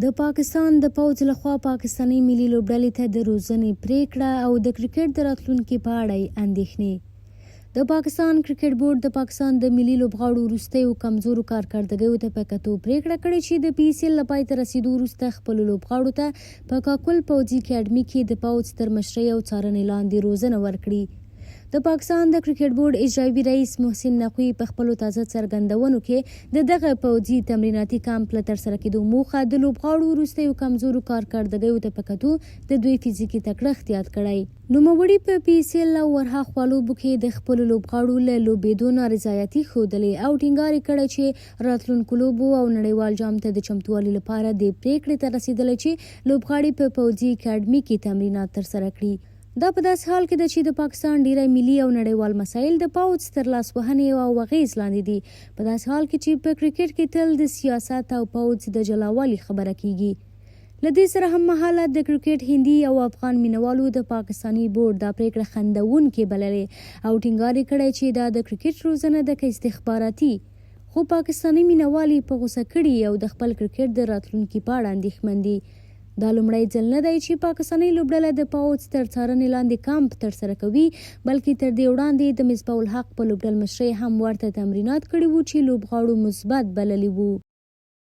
د پاکستان د پوځ لخوا پاکستانۍ ملي لوبډلې ته د روزنې پرېکړه او د کرکټ د راتلونکي په اړه یې اندېښنې. د پاکستان کرکټ بورډ د پاکستان د ملي لوبغاړو وروستیو کمزورو کارکردګیو ته په کتو پرېکړه کړې چې د پي سي ایل له پای ته رسېدو وروسته خپلو لوبغاړو ته په کاکل پوځي اکاډمي کې د پوځ تر مشرۍ او څارنې لاندې روزنه ورکړي. د پاکستان د کرکټ بورډ اجرایوي رئیس محسن نقوي په خپلو تازه څرګندونو کې د دغه پوځي تمریناتي کمپ له ترسره کېدو موخه د لوبغاړو وروستیو کمزورو کارکردګیو ته په کتو د دوی فزیکي تکړښت یاد کړی. نوموړي په پي ایس ایل او ورهاخوا لوبو کې د خپلو لوبغاړو له لوبېدو نارضایتي ښودلې او ټینګار یې کړی چې راتلونکو لوبو او نړیوال جام ته د چمتووالي لپاره دې پرېکړې ته رسېدلی چې لوبغاړي په پوځي اکاډمي کې تمرینات ترسره کړي. دا په داسې حال کې ده چې د پاکستان ډیری ملي او نړیوال مسایل د پوځ تر لاسوهنې او اغیز لاندې دي، په داسې حال کې چې په کرکټ کې تل د سیاست او پوځ د جلاوالي خبره کیږي. له دې سره هم مهاله د کرکټ هندي او افغان مینوالو د پاکستاني بورډ دا پریکړه خندوونکې بللې او ټینګار یې کړی چې دا د کرکټ روزنه ده که استخباراتي، خو پاکستاني مینوال یې په غوسه کړي او د خپل کرکټ د راتلونکي په اړه اندېښمن دي. دا لومړی ځل نه دی چې پاکستانۍ لوبډله د پوځ تر څارنې لاندې کمپ ترسره کوي، بلکې تر دې وړاندې د مصباح الحق په لوبډلمشرۍ هم ورته تمرینات کړي وو چې لوبغاړو مثبت بللي وو.